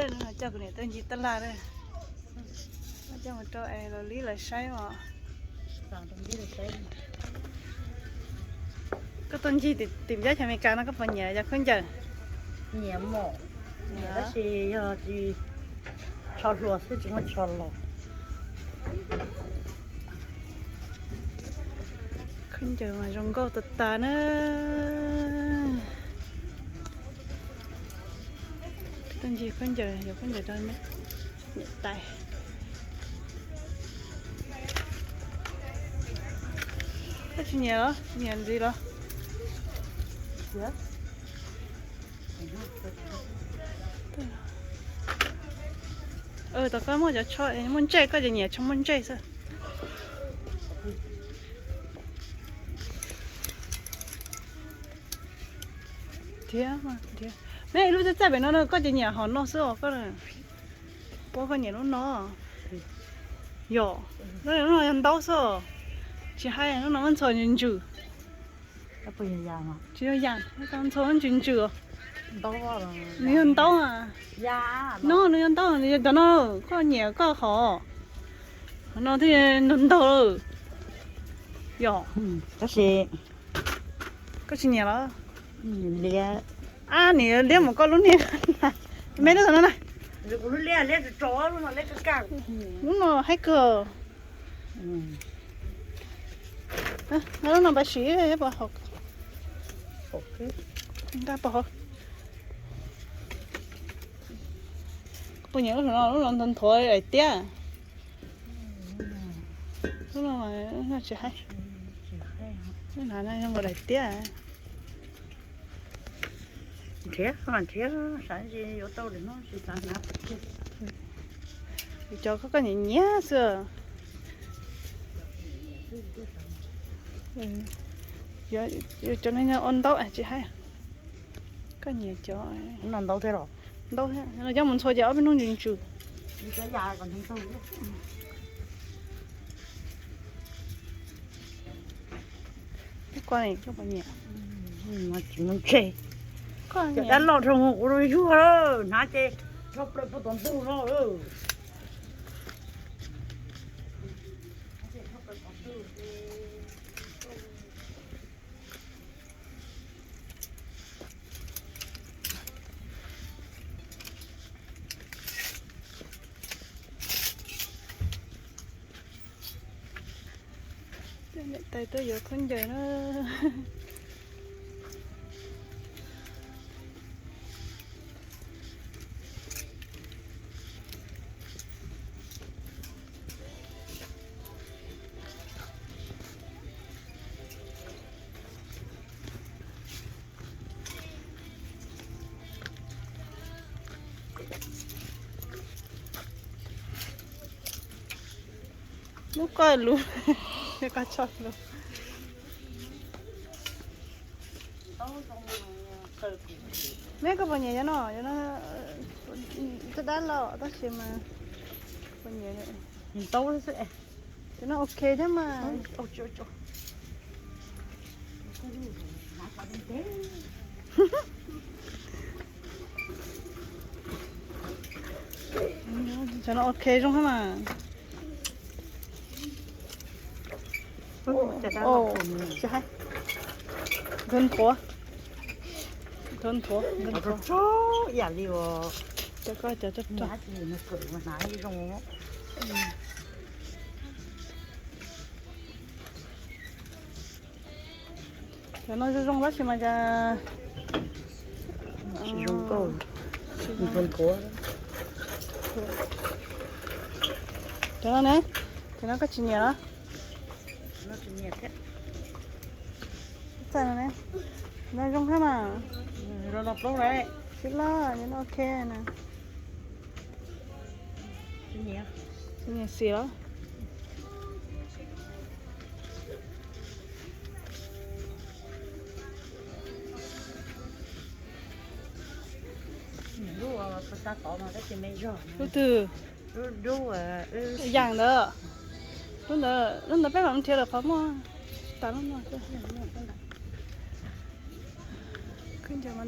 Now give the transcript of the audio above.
Coj kuv niam tuaj ncig taj laj na. Coj mus rau es los lib lawv saib os. Koj tuaj ncig tim, tim npab chaw Amelikas no koj puas nyiam cov khaub ncaws? Nyiam mos, nyiam tab sis yog tsis tsho hluas xwb tsis muaj tsho los. Khaub ncaws mas zoo nkauj tas tas na. Tuaj ncig khaub ncaws, yuav khaub ncaws rau niam tais. Koj tsis nyiam los? Nyiam ntxiv los? Tom koj muaj cov tsho muaj ntsej, koj ces nyiam tsho muaj ntsej xwb. Thiab, thiab, neb ib lub txaj txaj pem no, koj ces nyiam hom no xwb os koj. Puab koj nyiam lub no. Yog, lub no yog ntaub xwb. Tsis hais, lub no muab ntxhua ntsws ntsws. Tsis yog yam, ntxhua ntsws ntsws. Nws yog ntaub. No nws yog ntaub, nws yog cov no, koj nyiam koj hom. Hom no thiaj ntaug ntaug. Yog, tab sis koj tsis nyiam los? Ab, nim liab mus koj lub niag. Me lub no na. Lub no haib kawg. Lub no pas siv, nqa pov hauv. Kuv nyiam lub no, lub no nthuav nthuav daim tiab. Lub no mas tsis haib. Lub no zoo nkaus daim tiab. Nrhiav, nrhiav, xav ntsis yuav tau lwm hnub tsis xav hnav. Cov koj nyiam nyiam xwb. Cov no ua ntaub tsis haib. Koj nyiam cov no ntaub thiab los? Ntaub thiab, coj mus ntxhua ces ob peb hnub ntsws ntsws. Koj nyiam? Tsis muaj ntsej. Cov dab loj rau kuv yuag hnav ces dhau plaws puag tom ntug no. Niam tais tuaj yuav khaub ncaws na. Lub koj lus, koj tso lus. Neb koj puas nyiam cov no, cov no twb dab los tab sis mas puas nyiam. Cov no ok thiab mas. Cov no ok zoo thiab mas. Nthuav, nthuav, nthuav, nthuav. Cov ko cov rog. Cov no zoo zoo tab sis mas cas. Cov no ne, cov no koj tsis nyiam los? Txawm no ne, no zoo thiab mas. Sib loj, cov no ok na. Tsis nyiam xim los? Lub twg? Yam ntawd. Lub ntawd, lub ntawd peb mam nrhiav lawm qhov muaj. Tas lub no.